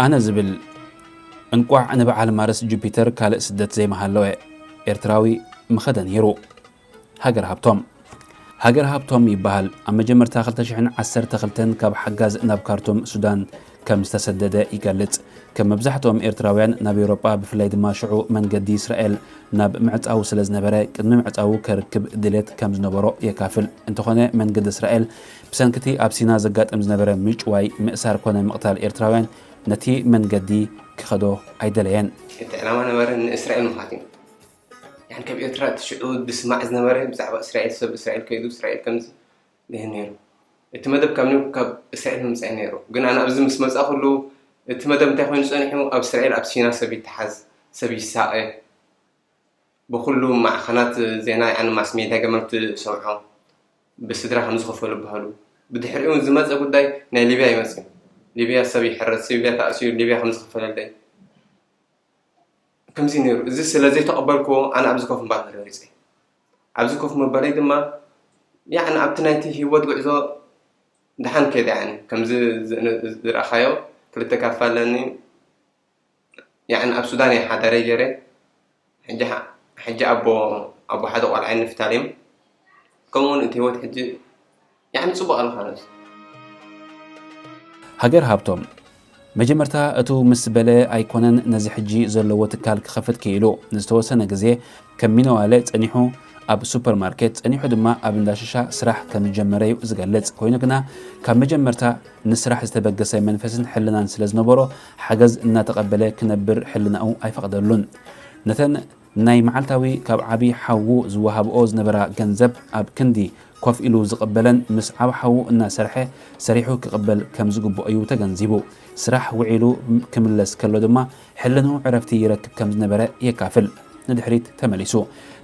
ኣነ ዝብል እንቋዕ ንበዓል ማርስ ጁፒተር ካልእ ስደት ዘይምሃለወ ኤርትራዊ ምኸደ ነይሩ። ሃገር ሃብቶም። ሃገር ሃብቶም ይበሃል። ኣብ መጀመርታ ክልተ ሽሕን ዓሰርተ ክልተን ካብ ሓጋዝ ናብ ካርቱም ሱዳን ከም ዝተሰደደ ይገልጽ። ከም መብዛሕትኦም ኤርትራውያን ናብ ኤውሮጳ፣ ብፍላይ ድማ ሽዑ መንገዲ እስራኤል ናብ ምዕጻው ስለ ዝነበረ፣ ቅድሚ ምዕጻዉ ከርክብ ድሌት ከም ዝነበሮ የካፍል። እንተኾነ መንገዲ እስራኤል ብሰንክቲ ኣብ ሲና ዘጋጥም ዝነበረ ምጭዋይ፣ ምእሳር ኮነ ምቕታል ኤርትራውያን ነቲ መንገዲ ክኸዶ ኣይደለየን። እቲ ዕላማ ነበረ ንእስራኤል ምዃት እዩ። ያን ካብ ኤርትራ እቲ ሽዑ ዝስማዕ ዝነበረ ብዛዕባ እስራኤል፣ ሰብ እስራኤል ከይዱ እስራኤል ከምዚ ይህን ነይሩ። እቲ መደብ ካብ ኒው ካብ እስራኤል ምምጻእ ነይሩ። ግን ኣነ ኣብዚ ምስ መጻ ኩሉ እቲ መደብ እንታይ ኮይኑ ጸኒሑ፣ ኣብ እስራኤል ኣብ ሲና ሰብ ይተሓዝ፣ ሰብ ይሳቐ። ብኩሉ ማዕኸናት ዜና፣ ያኒ ማስ ሜድያ ገመል ትሰምዖ፣ ብስድራ ከም ዝኸፈሉ ይበሃሉ። ብድሕሪኡ ዝመጸ ጉዳይ ናይ ሊብያ ይመጽእ። ሊብያ ሰብ ይሕረድ፣ ሊብያ ተኣስዩ፣ ሊብያ ከም ዝኸፈለለይ። ከምዚ ነይሩ። እዚ ስለ ዘይተቐበልኩዎ ኣነ ኣብዚ ኮፍ ምባል ተረጊጸ። ኣብዚ ኮፍ ምባለይ ድማ፣ ያኒ ኣብቲ ናይቲ ህይወት ጉዕዞ ደሓን ከይደ፣ ያኒ ከምዚ ዝ-፣ ዝረኣኻዮ ክልተ ካፋ ኣለኒ። ያኒ ኣብ ሱዳን እየ ሓዳረይ ገይረ። ሕጂ ሓ-፣ ሕጂ ኣቦ፣ ኣቦ ሓደ ቆልዓ ንፍታሌም። ከምኡ እውን እቲ ህይወት ሕጂ ያኒ ጽቡቕ ኣሎ ማለት እዩ። ሃገር ሃብቶም። መጀመርታ እቱ ምስ በለ ኣይኮነን ነዚ ሕጂ ዘለዎ ትካል ክኸፍት ክኢሉ። ንዝተወሰነ ግዜ ከም ሚነዋለ ጸኒሑ ኣብ ሱፐርማርኬት፣ ጸኒሑ ድማ ኣብ እንዳ ሽሻ ስራሕ ከም ዝጀመረ እዩ ዝገልጽ። ኮይኑ ግና ካብ መጀመርታ ንስራሕ ዝተበገሰ መንፈስን ሕልናን ስለ ዝነበሮ፣ ሓገዝ እናተቐበለ ክነብር ሕልናኡ ኣይፈቕደሉን። ነተን ናይ መዓልታዊ ካብ ዓቢ ሓዉ ዝወሃብኦ ዝነበራ ገንዘብ ኣብ ክንዲ ኮፍ ኢሉ ዝቕበለን ምስ ዓቢ ሓዉ እናሰርሐ ሰሪሑ ክቕበል ከም ዝግብኦ እዩ ተገንዚቡ። ስራሕ ውዒሉ ክምለስ ከሎ ድማ ሕልንኡ ዕረፍቲ ይረክብ ከም ዝነበረ የካፍል። ንድሕሪት ተመሊሱ።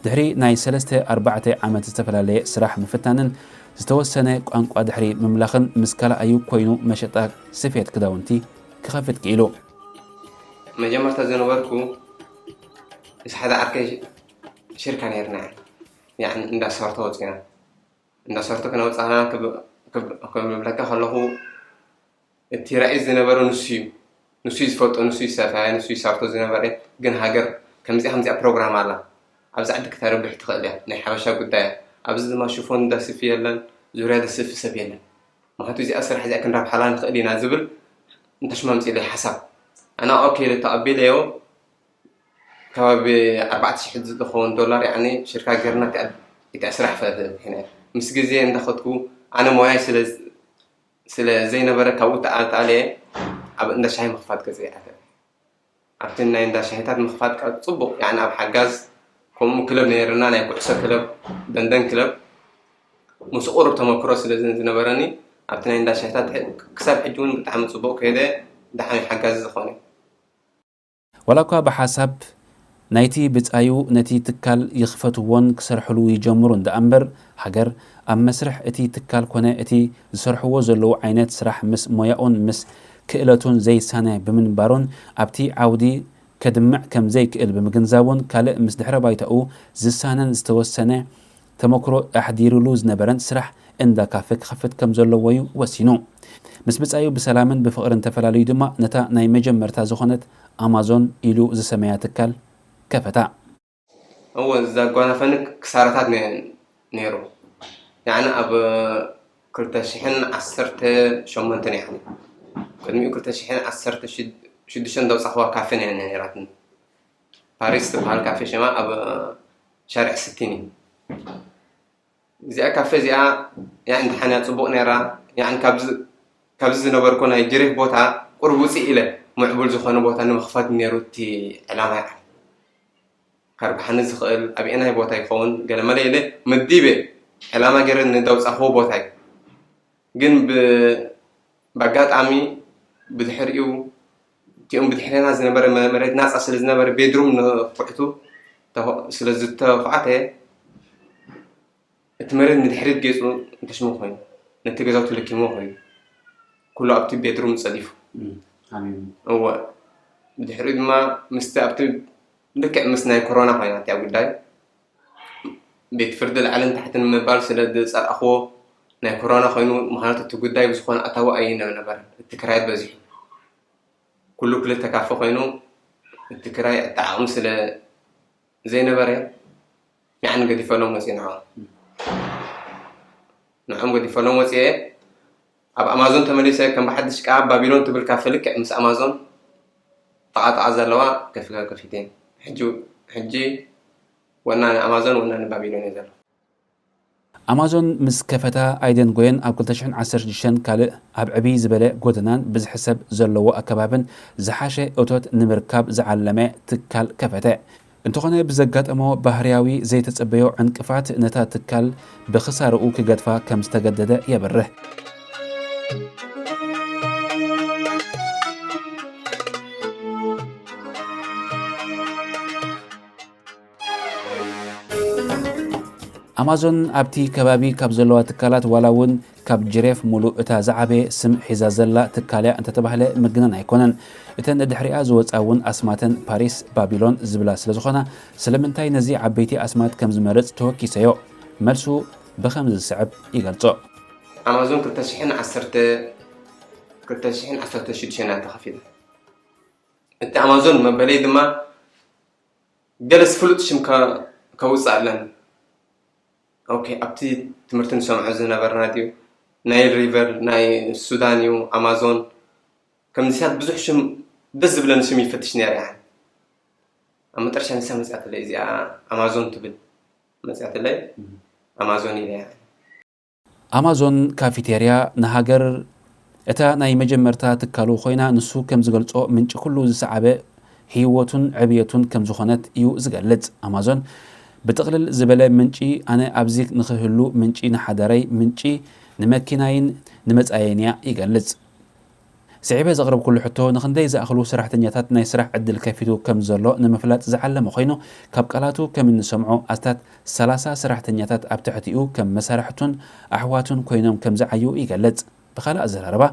ድሕሪ ናይ ሰለስተ ኣርባዕተ ዓመት ዝተፈላለየ ስራሕ ምፍታንን ዝተወሰነ ቋንቋ ድሕሪ ምምላኽን ምስ ካልኣዩ ኮይኑ መሸጣ ስፌት ክዳውንቲ ክኸፍት ክኢሉ። መጀመርታ ዝነበርኩ ምስ ሓደ ዓርከይ ሽርካ ነይርና። ያኒ እንዳ ሰርቶ ወፂና። እንዳ ሰርቶ ክነውፃና ክብ-፣ ክብ-፣ ክብለካ ከለኹ እቲ ራእይ ዝነበረ ንሱ እዩ። ንሱ እዩ ዝፈልጦ፣ ንሱ እዩ ሰፋያ፣ ንሱ እዩ ሰርቶ ዝነበረ። ግን ሃገር ከምዚኣ ከምዚኣ ፕሮግራም ኣላ። ኣብዚ ዓዲ ክተርብሕ ትኽእል እያ። ናይ ሓበሻ ጉዳይ እያ። ኣብዚ ድማ ሽፎን ዳ ስፊ የለን፣ ዙርያ ዳ ስፊ ሰብ የለን። ምኽንያቱ እዚኣ ስራሕ እዚኣ ክንረብሓላ ንኽእል ኢና ዝብል እንተሽማ ኣምፂእለይ ሓሳብ። ኣነ ኦኬ ኢለ ተቐቢለዮ። ከባቢ ኣርባዕተ ሽሕ ዝኸውን ዶላር፣ ያኒ፣ ሽርካ ጌርና እቲኣ፣ እቲኣ ስራሕ ፈ-፣ ፈ-፣ ፈ-፣ ምስ ግዜ እንዳኸድኩ ኣነ ሞያይ ስለ፣ ስለ ዘይነበረ ካብኡ ተኣ-፣ ተኣልየ ኣብ እንዳ ሻሂ ምኽፋት ገጸ ይኣተ። ኣብቲ ናይ እንዳ ሻሂታት ምኽፋት ቃ ጽቡቕ፣ ያኒ፣ ኣብ ሓጋዝ ከምኡ ክለብ ነይርና፣ ናይ ኩዕሶ ክለብ፣ ደንደን ክለብ። ምስ ቁሩብ ተመክሮ ስለ ዝን-፣ ዝነበረኒ፣ ኣብቲ ናይ እንዳ ሻሂታት ሕ-፣ ክሳብ ሕጂ እውን ብጣዕሚ ጽቡቕ ከይደ፣ ደሓን ሓጋዚ ዝኾነ። ዋላ እኳ ብሓሳብ ናይቲ ብጻዩ ነቲ ትካል ይኽፈትዎን ክሰርሕሉ ይጀምሩን ደኣ እምበር፣ ሃገር ኣብ መስርሕ እቲ ትካል ኮነ እቲ ዝሰርሕዎ ዘለዉ ዓይነት ስራሕ ምስ ሞያኡን ምስ ክእለቱን ዘይሳነ ብምንባሩን ኣብቲ ዓውዲ ከድምዕ ከም ዘይክእል ብምግንዛቡን ካልእ ምስ ድሕረ ባይታኡ ዝሳነን ዝተወሰነ ተመክሮ ኣሕዲሩሉ ዝነበረን ስራሕ እንዳ ካፈ ክኸፍት ከም ዘለዎ እዩ ወሲኑ። ምስ ብጻዩ ብሰላምን ብፍቕርን ተፈላልዩ ድማ ነታ ናይ መጀመርታ ዝኾነት ኣማዞን ኢሉ ዝሰመያ ትካል ከፈታ። እወ፣ ዘጓነፈኒ ክሳራታት ነ-፣ ነይሩ። ያዕኒ ኣብ ክልተ ሽሕን ዓሰርተ ሸሞንተን፣ ያዕኒ ቅድሚኡ ክልተ ሽሕን ዓሰርተ ሽዱሽተን ዘውጻኽዋ ካፈ ነይራትኒ። ፓሪስ ትበሃል ካፌ ሽማ ኣብ ሻርዕ ስቲኒ። እዚኣ ካፌ እዚኣ ያን ደሓን እያ፣ ጽቡቕ ነይራ። ያን ካብዚ፣ ካብዚ ዝነበርኩ ናይ ጅሪፍ ቦታ ቁሩብ ውጽእ ኢለ ምዕቡል ዝኾነ ቦታ ንምኽፋት ነይሩ እቲ ዕላማ። ያዕኒ ከርብሓኒ ዝኽእል ኣብየናይ ቦታ ይኸውን ገለመለ ኢለ መዲበ ዕላማ ገይረ ንዳውጻኽዎ ቦታ እዩ። ግን ብ-፣ ብኣጋጣሚ ብድሕሪኡ እቲኦም ብድሕሬና ዝነበረ መ-፣ መሬት ናጻ ስለ ዝነበረ ቤድሩም ንኹዕቱ ተኹ-፣ ስለ ዝተኹዓተ እቲ መሬት ንድሕሪት ገጹ እንተሽሙ ኮይኑ ነቲ ገዛውቲ ለኪምዎ ኮይኑ ኩሉ ኣብቲ ቤድሩም ጸዲፉ። እም፣ ሓሚሙ። እወ። ብድሕሪኡ ድማ ምስቲ ኣብቲ ልክዕ ምስ ናይ ኮሮና ኮይና እቲኣ ጉዳይ ቤት ፍርዲ ላዕልን ታሕትን ምባል ስለ ዝጸላእኽዎ ናይ ኮሮና ኮይኑ፣ ምኽንያቱ እቲ ጉዳይ ብዝኾነ ኣታዊ ኣይነበረን፣ እቲ ክራያት በዚሑ። ኩሉ ክልተ ካፈ ኮይኑ፣ እቲ ክራይ ኣጠዓቕሚ ስለ ዘይነበረ፣ ያዕኒ ገዲፈሎም ወፂኡ ንዕኦም። ንዕኦም ገዲፈሎም ወፂኤ፣ ኣብ ኣማዞን ተመሊሰ፣ ከም ብሓድሽ ከዓ ባቢሎን ትብል ካፈ ልክዕ ምስ ኣማዞን ጠቓጠቓ ዘለዋ ከፊተ፣ ከፊተ። ሕጂ፣ ሕጂ ወናኒ ኣማዞን፣ ወናኒ ባቢሎን እየ ዘሎ። ኣማዞን ምስ ከፈታ፣ ኣይደን ጎየን ኣብ ክልተ ሽሕን ዓሰርተ ሽዱሽተን ካልእ ኣብ ዕብይ ዝበለ ጎደናን ብዝሒ ሰብ ዘለዎ ኣከባብን ዝሓሸ እቶት ንምርካብ ዝዓለመ ትካል ከፈተ። እንተኾነ፣ ብዘጋጠሞ ባህርያዊ ዘይተጸበዮ ዕንቅፋት፣ ነታ ትካል ብኽሳርኡ ክገድፋ ከም ዝተገደደ የብርህ። ኣማዞን ኣብቲ ከባቢ ካብ ዘለዋ ትካላት፣ ዋላ እውን ካብ ጅሬፍ ሙሉእ እታ ዝዓበየ ስም ሒዛ ዘላ ትካል እያ እንተተባህለ ምግናን ኣይኮነን። እተን ድሕሪኣ ዝወፃ እውን ኣስማተን ፓሪስ፣ ባቢሎን ዝብላ ስለ ዝኾና፣ ስለምንታይ ነዚ ዓበይቲ ኣስማት ከም ዝመርፅ ተወኪሰዮ። መልሱ ብኸምዚ ዝስዕብ ይገልጾ። ኣማዞን ክልተ ሽሕን ዓሰርተ፣ ክልተ ሽሕን ዓሰርተ ሽዱሽተን እያ ተኸፊታ። እቲ ኣማዞን መበለይ ድማ ገለስ ፍሉጥ ሽም ከ-፣ ከውፅእ ኣለን። ኦኬ፣ ኣብቲ ትምህርቲ ንሰምዖ ዝነበርና ድዩ? ናይል ሪቨር ናይ ሱዳን እዩ፣ ኣማዞን። ከምዚታት ብዙሕ ሽም፣ ደስ ዝብለኒ ሽም ይፈትሽ ነይረ እየ። ኣብ መጠረሻ ንሳ መፅኣትለይ፣ እዚኣ ኣማዞን ትብል መፅኣትለይ፣ ኣማዞን ኢለ እየ። ኣማዞን ካፊቴርያ ንሃገር እታ ናይ መጀመርታ ትካሉ ኮይና፣ ንሱ ከም ዝገልጾ፣ ምንጪ ኩሉ ዝሰዓበ ህይወቱን ዕብየቱን ከም ዝኾነት እዩ ዝገልጽ። ኣማዞን ብጥቕልል ዝበለ ምንጪ፣ ኣነ ኣብዚ ንኽህሉ ምንጪ ንሓዳረይ፣ ምንጪ ንመኪናይን ንመጻየይን እያ ይገልጽ። ስዒበ ዘቕረብኩሉ ሕቶ፣ ንኽንደይ ዝኣኽሉ ሰራሕተኛታት ናይ ስራሕ ዕድል ከፊቱ ከም ዘሎ ንምፍላጥ ዝዓለመ ኮይኑ፣ ካብ ቃላቱ ከም እንሰምዖ፣ ኣስታት ሰላሳ ሰራሕተኛታት ኣብ ትሕቲኡ ከም መሳርሕቱን ኣሕዋቱን ኮይኖም ከም ዝዓዩ ይገልጽ። ብኻልእ ኣዘራርባ፣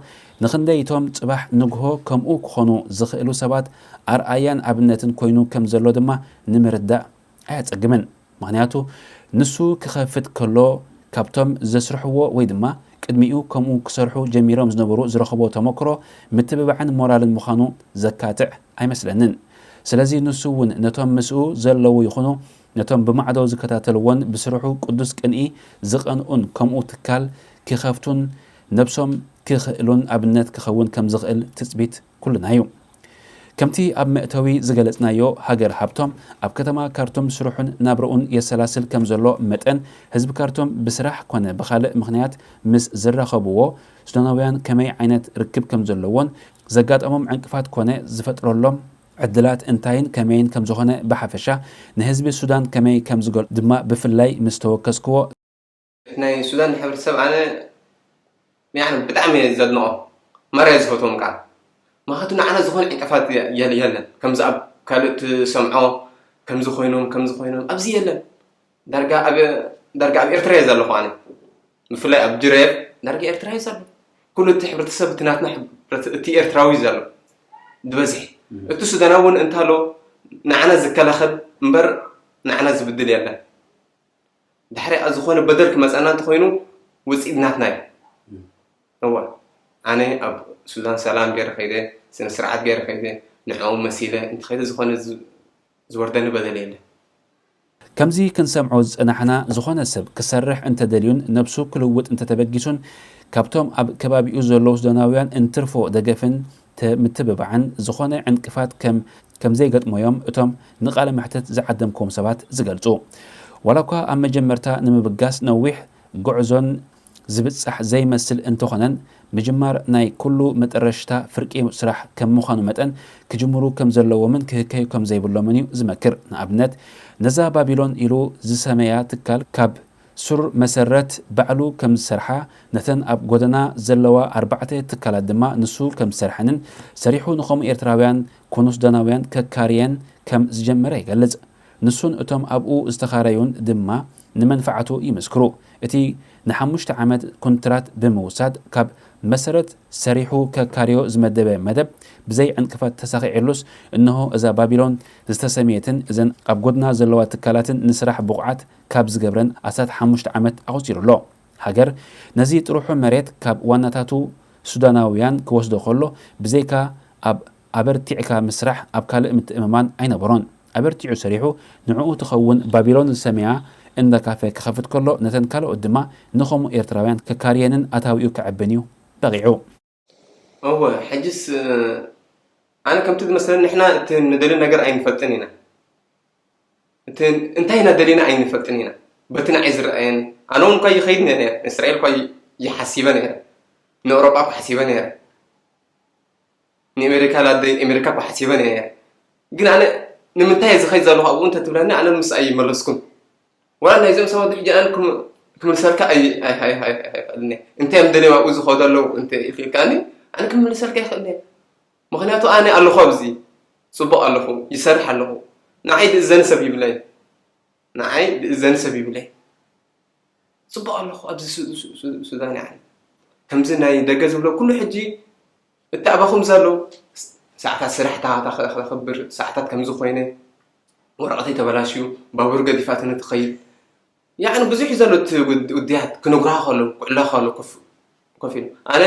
ንኽንደይ እቶም ጽባሕ ንግሆ ከምኡ ክኾኑ ዝኽእሉ ሰባት ኣርኣያን ኣብነትን ኮይኑ ከም ዘሎ ድማ ንምርዳእ ኣየጸግምን። ምኽንያቱ፣ ንሱ ክኸፍት ከሎ፣ ካብቶም ዘስርሕዎ ወይ ድማ ቅድሚኡ ከምኡ ክሰርሑ ጀሚሮም ዝነበሩ ዝረኸቦ ተመክሮ፣ ምትብባዕን ሞራልን ምዃኑ ዘካትዕ ኣይመስለንን። ስለዚ፣ ንሱ እውን ነቶም ምስኡ ዘለዉ ይኹኑ ነቶም ብማዕዶ ዝከታተልዎን ብስርሑ ቅዱስ ቅንኢ ዝቐንኡን ከምኡ ትካል ክኸፍቱን ነብሶም ክኽእሉን ኣብነት ክኸውን ከም ዝኽእል ትጽቢት ኩልና እዩ። ከምቲ ኣብ መእተዊ ዝገለጽናዮ፣ ሃገር ሃብቶም ኣብ ከተማ ካርቱም ስርሑን ናብርኡን የሰላስል ከም ዘሎ መጠን፣ ህዝቢ ካርቱም ብስራሕ ኮነ ብኻልእ ምኽንያት ምስ ዝራኸብዎ ሱዳናውያን ከመይ ዓይነት ርክብ ከም ዘለዎን ዘጋጠሞም ዕንቅፋት ኮነ ዝፈጥረሎም ዕድላት እንታይን ከመይን ከም ዝኾነ ብሓፈሻ፣ ንህዝቢ ሱዳን ከመይ ከም ዝገል ድማ ብፍላይ ምስ ተወከስክዎ፣ ናይ ሱዳን ሕብረተሰብ ኣነ ያዕኒ ብጣዕሚ እየ ዘድንቖ፣ ማራ እየ ዝፈትዎም ከዓ። ምኽንያቱ ንዓና ዝኾነ ዕንቅፋት የ-፣ የለ-፣ የለን። ከምዚ ኣብ ካልእ ትሰምዖ፣ ከምዚ ኮይኖም፣ ከምዚ ኮይኖም፣ ኣብዚ የለን። ዳርጋ ኣብ፣ ዳርጋ ኣብ ኤርትራ እየ ዘለኹ ኣነ። ብፍላይ ኣብ ጅሬፍ ዳርጋ ኤርትራ እዩ ዘሎ። ኩሉ እቲ ሕብረተሰብ እቲ ናትና ሕብረተ-፣ እቲ ኤርትራዊ እዩ ዘሎ ብበዝሒ። እቲ ሱዳናዊ እውን እንታሎ ንዓና ዝከላኸል እምበር ንዓና ዝብድል የለን። ድሕሪ ዝኾነ በደል ክመፀና እንተኾይኑ ውፅኢት ናትና እዩ። እወ፣ ኣነ ኣብ ሱዳን ሰላም ገይረ ከይደ፣ ስነ ስርዓት ገይረ ከይደ፣ ንዕኦም መሲለ እንተኸይደ ዝኾነ ዝ-፣ ዝወርደኒ በደል የለን። ከምዚ ክንሰምዖ ዝጸናሕና፣ ዝኾነ ሰብ ክሰርሕ እንተደልዩን ነብሱ ክልውጥ እንተተበጊሱን፣ ካብቶም ኣብ ከባቢኡ ዘለዉ ሱዳናውያን እንትርፎ ደገፍን ተ-፣ ምትብባዕን ዝኾነ ዕንቅፋት ከም፣ ከም ዘይገጥሞ'ዮም እቶም ንቃለ መሕትት ዝዓደምክዎም ሰባት ዝገልጹ። ዋላ እኳ ኣብ መጀመርታ ንምብጋስ ነዊሕ ጉዕዞን ዝብጻሕ ዘይመስል እንተኾነን፣ ምጅማር ናይ ኩሉ መጠረሽታ ፍርቂ ስራሕ ከም ምዃኑ መጠን፣ ክጅምሩ ከም ዘለዎምን ክህከዩ ከም ዘይብሎምን እዩ ዝመክር። ንኣብነት፣ ነዛ ባቢሎን ኢሉ ዝሰመያ ትካል ካብ ሱር መሰረት ባዕሉ ከም ዝሰርሓ፣ ነተን ኣብ ጎደና ዘለዋ ኣርባዕተ ትካላት ድማ ንሱ ከም ዝሰርሐንን ሰሪሑ ንኸምኡ ኤርትራውያን ኮኑ ሱዳናውያን ከካርየን ከም ዝጀመረ ይገልጽ። ንሱን እቶም ኣብኡ ዝተኻረዩን ድማ ንመንፍዓቱ ይምስክሩ። እቲ ንሓሙሽተ ዓመት ኮንትራት ብምውሳድ፣ ካብ መሰረት ሰሪሑ ከካርዮ ዝመደበ መደብ ብዘይ ዕንቅፋት ተሳኺዕሉስ፣ እንሆ እዛ ባቢሎን ዝተሰምየትን እዘን ኣብ ጎድና ዘለዋ ትካላትን ንስራሕ ብቑዓት ካብ ዝገብረን ኣስታት ሓሙሽተ ዓመት ኣቑጺሩ ኣሎ። ሃገር ነዚ ጥርሑ መሬት ካብ ዋናታቱ ሱዳናውያን ክወስዶ ከሎ፣ ብዘይካ ኣብ ኣበርቲዕካ ምስራሕ ኣብ ካልእ ምትእምማን ኣይነበሮን። ኣበርቲዑ ሰሪሑ ንዕኡ ትኸውን ባቢሎን ዝሰመያ እንዳ ካፈ ክኸፍት ከሎ፣ ነተን ካልኦት ድማ ንኸምኡ ኤርትራውያን ከካርየንን ኣታዊኡ ከዕብን እዩ በቒዑ። እወ፣ ሕጅስ ኣነ ከምቲ ዝመስለኒ ንሕና እቲ ንደሊ ነገር ኣይንፈልጥን ኢና። እቲ እንታይ ኢና ደሊና ኣይንፈልጥን ኢና። በቲ ንዓይ ዝረኣየኒ ኣነ እውን እኳ ይኸይድ ነይረ፣ እስራኤል እኳ ይሓሲበ ነይረ፣ ንኤውሮጳ እኳ ሓሲበ ነይረ፣ ንኤሜሪካ ላደ ኤሜሪካ እኳ ሓሲበ ነይረ። ግን ኣነ ንምንታይ እየ ዝኸይድ ዘለኹ ኣብኡ እንተትብለኒ ኣነ ምስ ኣይመለስኩን። ዋላ ናይዞም ሰባት ሕጂ ኣነ ክም- ክምልሰልካ ኣይ- ኣይ- ኣይ- ኣይ- ኣይ- ኣይኽእልን እየ። እንታይ እዮም ደልዮም ኣብኡ ዝኸዱ ኣለዉ እንተ ኢልካኒ ኣነ ክምልሰልካ ይኽእል እየ። ምኽንያቱ ኣነ ኣለኹ ኣብዚ፣ ፅቡቕ ኣለኹ፣ ይሰርሕ ኣለኹ። ንዓይ ድእዘኒ ሰብ ይብለይ፣ ንዓይ ድእዘኒ ሰብ ይብለይ። ፅቡቕ ኣለኹ ኣብዚ ሱ- ሱ- ሱ- ሱዳን። ያኒ ከምዚ ናይ ደገ ዝብሎ ኩሉ ሕጂ እተኣባኹም ዘሎ ሰዓታት ስራሕ ተኸብር ሰዓታት ከምዚ ኮይነ ወረቐተይ ተበላሽዩ ባቡር ገዲፋትኒ ትኸይድ። ያኒ ብዙሕ እዩ ዘሎ እቲ ውድ- ውድያት ክነግርሃ ከሎ ክዕላ ከሎ ኮፍ ኮፍ ኢሉ ኣነ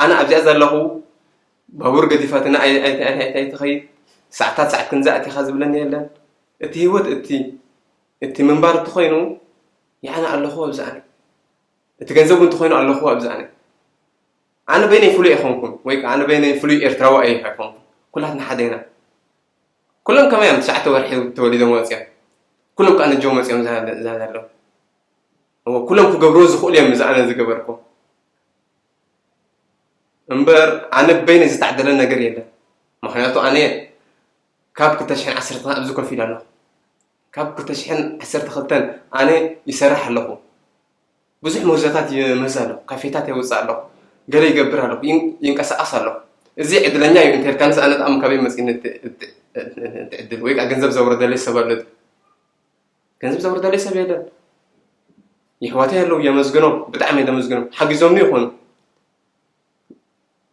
ኣነ ኣብዚኣ ዘለኹ ባቡር ገዲፋትና ኣይትኸይድ ሰዓታት ሰዓት ክንዛ ኣቲኻ ዝብለኒ የለን። እቲ ህይወት እቲ እቲ ምንባር እንተኾይኑ ያኒ ኣለኹ ኣብዛኣኒ እቲ ገንዘብ እንተኾይኑ ኣለኹ ኣብዛኣኒ ኣነ በይነይ ፍሉይ ኣይኮንኩን ወይ ከዓ ኣነ በይነይ ፍሉይ ኤርትራዊ ኣይ ኣይኮንኩን ኩላትና ሓደ ኢና ኩሎም ከመይ እዮም ትሽዓተ ወርሒ ተወሊዶም ወፅዮም ኩሎም ከዓ ነጀው መፅዮም እዛ ዘለዉ እዎ ኩሎም ክገብርዎ ዝኽእሉ እዮም እዛ ኣነ ዝገበርኩ እምበር ኣነ በይነይ ዝተዓደለ ነገር የለን ምክንያቱ ኣነ ካብ ክልተ ሽሕን ዓሰርተ ኣብዚ ኮፍ ኢለ ኣለኹ ካብ ክልተ ሽሕን ዓሰርተ ክልተን ኣነ ይሰርሕ ኣለኹ ብዙሕ ምህዞታት ይምህዝ ኣለኹ ካፌታት የውፅእ ኣለኹ ገለ ይገብር ኣለኹ ይንቀሳቀስ ኣለኹ እዚ ዕድለኛ እዩ እንተልካንስ ኣነ ጣዕሚ ካበይ መፅኒ እቲ ዕድል ወይ ከዓ ገንዘብ ዘውረደለይ ሰብ ኣሎ ገንዘብ ዘውረደለይ ሰብ የለን የሕዋተይ ኣለዉ የመስግኖም ብጣዕሚ የመስግኖም ሓጊዞምኒ ይኾኑ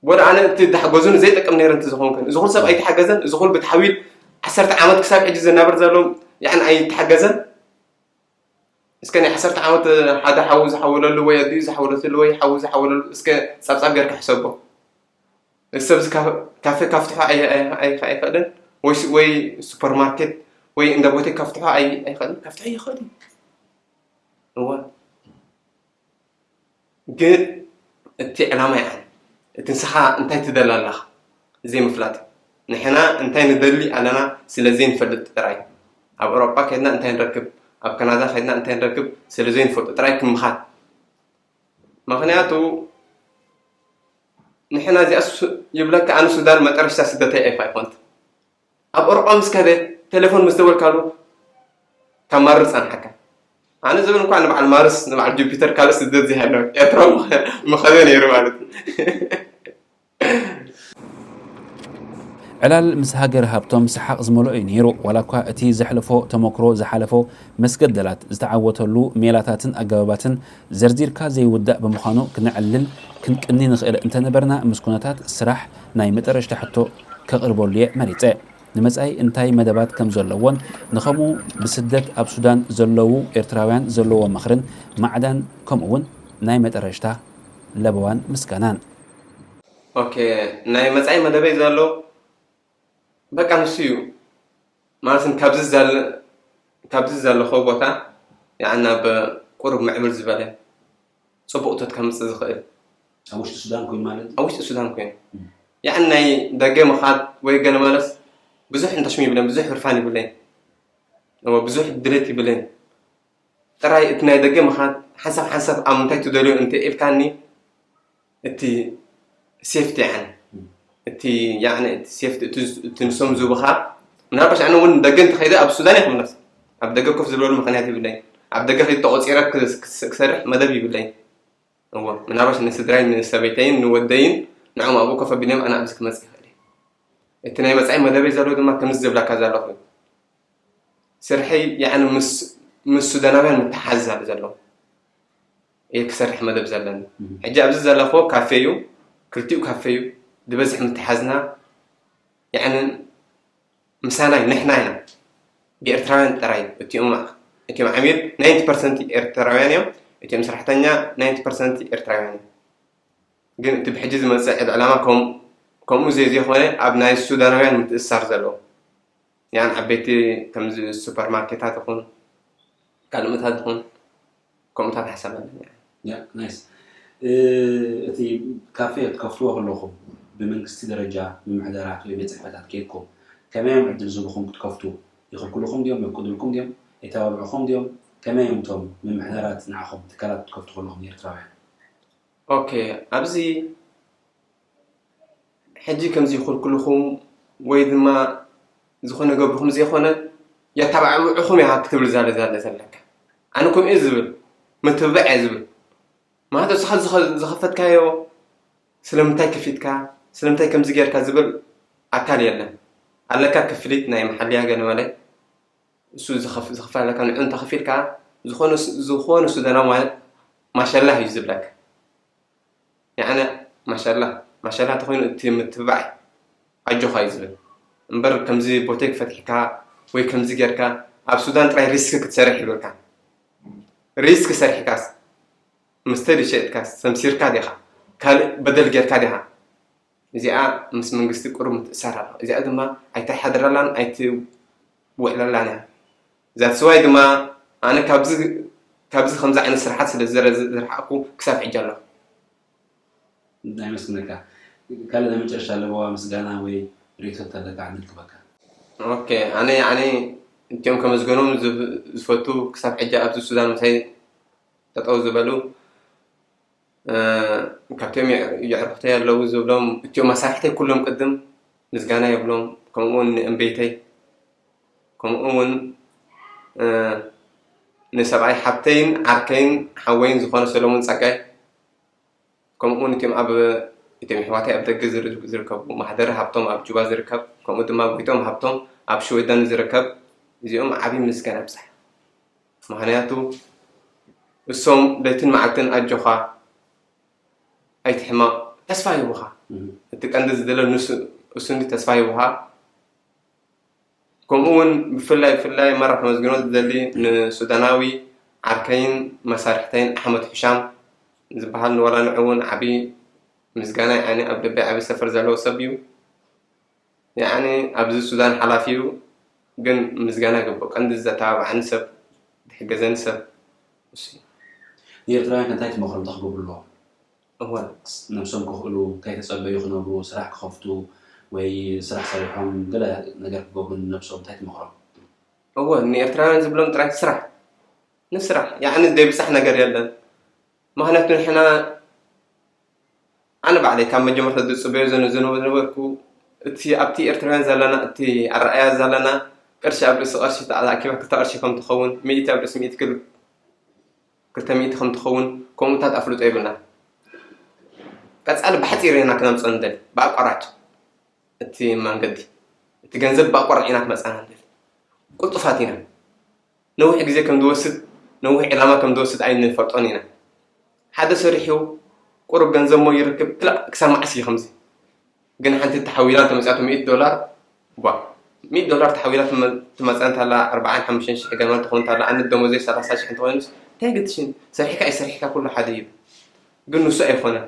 ወደ ኣነ እቲ ዳሕገዙኒ ዘይጠቅም ነይረ እንተ ዝኾንክን እዚ ኩሉ ሰብ ኣይተሓገዘን እዚ ኩሉ ብትሓዊል ዓሰርተ ዓመት ክሳብ ሕጂ ዝናበር ዘሎ ያዕን ኣይተሓገዘን እስከ ናይ ዓሰርተ ዓመት ሓደ ሓዉ ዝሓወለሉ ወይ ኣዲኡ ዝሓወለትሉ ወይ ሓዉ ዝሓወለሉ እስከ ጻብጻብ ጌርካ ሕሰቦ እዚ ሰብ እዚ ካፈ ካፍትሖ ኣይክእልን ወይ ሱፐርማርኬት ወይ እንዳ ቦቴ ካፍትሖ ኣይክእልን ካፍትሖ ይኽእል እዩ እዋ ግን እቲ ዕላማ ይዓል እቲ ንስኻ እንታይ ትደሊ ኣለኻ ዘይምፍላጥ ንሕና እንታይ ንደሊ ኣለና ስለ ዘይንፈልጥ ጥራይ ኣብ ኤሮጳ ከድና እንታይ ንረክብ ኣብ ካናዳ ከድና እንታይ ንረክብ ስለ ዘይንፈልጡ ጥራይ ክምኻድ ምኽንያቱ ንሕና እዚኣ ይብለካ ኣነ ሱዳን መጠረሽታ ስደተይ ኤፋ ይኾንት ኣብ ኦሮቋ ምስ ከደ ቴሌፎን ምስ ደወልካሉ ካብ ማርር ጸንሓካ ኣነ ዝብል እንኳ ንበዓል ማርስ ንበዓል ጁፒተር ካልእ ስደት ዘይሃለወ ኤርትራ ምኸደ ነይሩ ማለት እዩ ዕላል ምስ ሃገር ሃብቶም ሰሓቕ ዝመልኦ እዩ ነይሩ። ዋላ እኳ እቲ ዘሕለፎ ተመክሮ ዝሓለፎ መስገደላት፣ ዝተዓወተሉ ሜላታትን ኣገባባትን ዘርዚርካ ዘይውዳእ ብምዃኑ ክነዕልል ክንቅኒ ንኽእል እንተነበርና ምስ ኩነታት ስራሕ ናይ መጠረሽታ ሕቶ ከቕርበሉ'የ መሪጸ። ንመጻኢ እንታይ መደባት ከም ዘለዎን ንኸምኡ ብስደት ኣብ ሱዳን ዘለዉ ኤርትራውያን ዘለዎ ምኽርን ማዕዳን ከምኡ'ውን ናይ መጠረሽታ ለበዋን ምስጋናን። ኦኬ ናይ መጻኢ መደበይ ዘሎ በቃ ንሱ እዩ ማለትም ካብዚ ዘለኸው ቦታ ያዕ ናብ ቁሩብ ምዕብል ዝበለ ፅቡቅ እቶት ከምፅእ ዝኽእል ኣብ ውሽጢ ሱዳን ኮይኑ ማለት ኣብ ውሽጢ ሱዳን ኮይኑ ያዕ ናይ ደገ ምኻድ ወይ ገለ ማለት ብዙሕ እንተሽሙ ይብለን ብዙሕ ህርፋን ይብለኝ ብዙሕ ድሌት ይብለኝ ጥራይ እቲ ናይ ደገ ምኻድ ሓንሳብ ሓንሳብ ኣብ ምንታይ ትደልዮ እንተ ኢልካኒ እቲ ሴፍቲ ያኒ እቲ ያኒ እቲ ሴፍቲ እቲ ንሶም ዝብኻ ምናልባሽ ኣነ እውን ደገ እንተኸይደ ኣብ ሱዳን እየ ክምለስ ኣብ ደገ ኮፍ ዝብለሉ ምክንያት ይብለይ ኣብ ደገ ከይድ ተቆፂረ ክሰርሕ መደብ ይብለይ እዎ ምናልባሽ ንስድራይ ንሰበይተይን ንወደይን ንዕኦም ኣብኡ ኮፍ ኣቢሎም ኣነ ኣብዚ ክመፅእ ይኽእል እየ እቲ ናይ መፃኢ መደበይ ዘሎ ድማ ከምዚ ዝብለካ ዘለኹ ስርሐይ ያኒ ምስ ምስ ሱዳናውያን ምትሓዝ ኣሎ ዘሎ እየ ክሰርሕ መደብ ዘለኒ ሕጂ ኣብዚ ዘለኽዎ ካፌ እዩ ክልቲኡ ካፌ እዩ ዝበዝሕ ምትሓዝና ያኒ ምሳና እዩ ንሕና ኢና ብኤርትራውያን ጥራይ እቲኦም እቲኦም ዓሚል ናይንቲ ፐርሰንት ኤርትራውያን እዮም እቲኦም ሰራሕተኛ ናይንቲ ፐርሰንት ኤርትራውያን እዮም ግን እቲ ብሕጂ ዝመፅእ ዕላማ ከም ከምኡ ዘይዘይኮነ ኣብ ናይ ሱዳናውያን ምትእሳር ዘለዎ ያን ዓበይቲ ከምዚ ሱፐርማርኬታት ይኹን ካልኦታት ይኹን ከምኡታት ሓሳብ ኣለኒ። ያ ናይስ። እቲ ካፌ ክትከፍትዎ ከለኹም ብመንግስቲ ደረጃ ምምሕዳራት ወይ ቤት ፅሕፈታት ከይድኩም ከመይ እዮም ዕድል ዝህቡኹም ክትከፍቱ? ይኽልክሉኹም ድዮም? የፍቅዱልኩም ድዮም? የተባብዑኹም ድዮም? ከመይ እዮም እቶም ምምሕዳራት ንዓኹም ትካላት ክትከፍቱ ከለኹም ኤርትራውያን? ኦኬ፣ ኣብዚ ሕጂ ከምዚ ይኽልክሉኹም ወይ ድማ ዝኾነ ገብርኹም ዘይኮነ፣ የተባብዑኹም ኢኻ ክትብል ዛለ ዛለ ዘለካ። ኣነ ከምኡ እየ ዝብል፣ ምትብባዕ እየ ዝብል። ማለት እስኻ ዝኸ- ዝኸፈትካዮ ስለምንታይ ከፊትካ፣ ስለምንታይ ከምዚ ጌርካ ዝብል ኣካል የለን። ኣለካ ክፍሊት ናይ መሓልያ ገለ መለ፣ እሱ ዝኸፍ- ዝኸፍለካ ንዑ እንተኸፊልካ፣ ዝኾነ ሱ- ዝኾነ ሱዳናዊ ማለት ማሻላህ እዩ ዝብለካ። ያዕነ ማሻላህ ማሻላህ ተኾይኑ እቲ ምትብባዕ ኣጆኻ እዩ ዝብል እምበር ከምዚ ቦቴክ ፈትሕካ ወይ ከምዚ ጌርካ ኣብ ሱዳን ጥራይ ሪስክ ክትሰርሕ ይብልካ። ሪስክ ሰሪሕካስ መስተ ድሸጥካስ ሰምሲርካ ዲኻ ካልእ በደል ጌርካ ዲኻ? እዚኣ ምስ መንግስቲ ቁሩብ ምትእሳር ኣሎ። እዚኣ ድማ ኣይተሓድረላን ኣይትውዕለላን እያ። ዛትስዋይ ድማ ኣነ ካብዚ ከምዚ ዓይነት ስራሓት ስለ ዝረሓቅኩ ክሳብ ሕጂ ኣለኹ። ኣይመስግነካ። ካልእ ናይ መጨረሻ ለበዋ ምስጋና ወይ ሪኢቶ ተለካ ዕድል ክበካ። ኦኬ፣ ኣነ ያኒ እቲኦም ከመስገኖም ዝፈቱ ክሳብ ሕጂ ኣብዚ ሱዳን ምሳይ ጠጠው ዝበሉ ካብቶም የዕርክተይ ኣለዉ ዝብሎም እቲኦም መሳርሕተይ ኩሎም ቅድም ምስጋና የብሎም። ከምኡ እውን ንእምበይተይ ከምኡ እውን ንሰብኣይ ሓብተይን ዓርከይን ሓወይን ዝኾነ ሰሎሙን ጸጋይ ከምኡ እውን እቲኦም ኣብ እቲኦም ኣሕዋተይ ኣብ ደገ ዝርከቡ ማህደር ሃብቶም ኣብ ጁባ ዝርከብ ከምኡ ድማ ጎይቶም ሃብቶም ኣብ ሽወደን ዝርከብ እዚኦም ዓብዪ ምስጋና ኣብጻሕ። ምኽንያቱ እሶም ለይትን መዓልትን ኣጆኻ ኣይትሕመቕ ተስፋ ሂቡኻ እቲ ቀንዲ ዝደለ ንሱ እሱ እንዲ ተስፋ ሂቡኻ ከምኡ እውን ብፍላይ ብፍላይ መራ ከመስግኖ ዝደሊ ንሱዳናዊ ዓርከይን መሳርሕተይን ኣሕመድ ሕሻም ዝበሃል ንወላ ንዑ እውን ዓብዪ ምስጋና ይዓኒ ኣብ ልበይ ዓብዪ ሰፈር ዘለዎ ሰብ እዩ። ያኒ ኣብዚ ሱዳን ሓላፊ እዩ ግን ምስጋና ይግብኦ ቀንዲ ዘተባብዓኒ ሰብ ዝሕገዘኒ ሰብ እሱ እዩ። ንኤርትራውያን ከ እንታይ ትመኽሮም እንታይ ክገብሩ ኣለዎም? እወ ነብሶም ክኽእሉ እንታይ ተጸበዩ ክነብሩ ስራሕ ክኸፍቱ ወይ ስራሕ ሰሪሖም ገለ ነገር ክገብሩ ንነብሶም እንታይ ትመኽሮም? እወ ንኤርትራውያን ዝብሎም ጥራይ ስራሕ ንስራሕ ያኒ ዘይብጻሕ ነገር የለን። ምኽንያቱ ንሕና ኣነ ባዕለይ ካብ መጀመርታ ዝጽበዮ ዝነበርኩ እቲ ኣብቲ ኤርትራውያን ዘለና እቲ ኣረኣያ ዘለና ቅርሺ ኣብ ርእሲ ቅርሺ ተኣኪባ ክልተ ቅርሺ ከም ትኸውን ሚእቲ ኣብ ርእሲ ሚእቲ ክል ክልተ ሚእቲ ከም ትኸውን ከምኡታት ኣፍልጦ ይብልና። ቀጻሊ ብሓጺር ኢና ክነምጽኦ ንደሊ ብኣቋራጭ እቲ መንገዲ እቲ ገንዘብ ብኣቋራጭ ኢና ክመጻና ንደሊ። ቅልጡፋት ኢና። ነዊሕ ግዜ ከም ዝወስድ ነዊሕ ዕላማ ከም ዝወስድ ኣይንፈልጦን ኢና። ሓደ ሰሪሑ ቁሩብ ገንዘብ ሞ ይርክብ ክላእ ክሳብ መዓስ እዩ ከምዚ? ግን ሓንቲ ተሓዊላ ተመፅያቶ ሚእቲ ዶላር ቧ ሚእቲ ዶላር ተሓዊላ ትመ- ትመፅኣ እንታላ ኣርባዓን ሓሙሽተን ሽሕ ገና ትኾን እንታላ ኣነ ደሞዘይ ሰላሳ ሽሕ እንተኾይኑስ እንታይ ግድሽን ሰሪሕካ ኣይሰሪሕካ ኩሉ ሓደ እዩ። ግን ንሱ ኣይኾነን።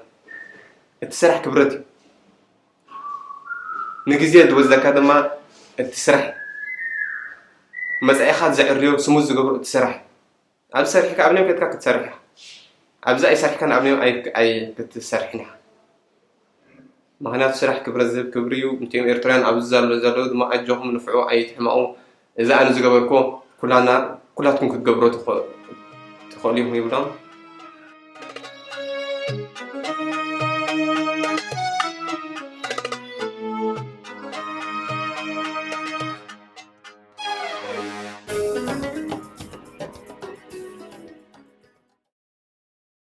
እቲ ስራሕ ክብረት እዩ። ንግዜ ዝወስደካ ድማ እቲ ስራሕ መጻኢኻ ዘዕርዮ ስሙዝ ዝገብሮ እቲ ስራሕ እዩ። ኣብዚ ሰሪሕካ ኣብ ኒዮም ከድካ ክትሰርሕ ኢኻ። ኣብዚ ኣይሰሪሕካን ኣብ ኒዮም ኣይ- ኣይ- ክትሰርሕን ኢኻ። ምኽንያቱ ስራሕ ክብረት ዝህብ ክብሪ እዩ። ንቲኦም ኤርትራውያን ኣብዚ ዘሎ ዘለዉ ድማ ኣጆኹም ንፍዑ ኣይትሕመቑ። እዚ ኣነ ዝገበርክዎ ኩላና ኩላትኩም ክትገብሮ ትኽእሉ ኢኹም ይብሎም።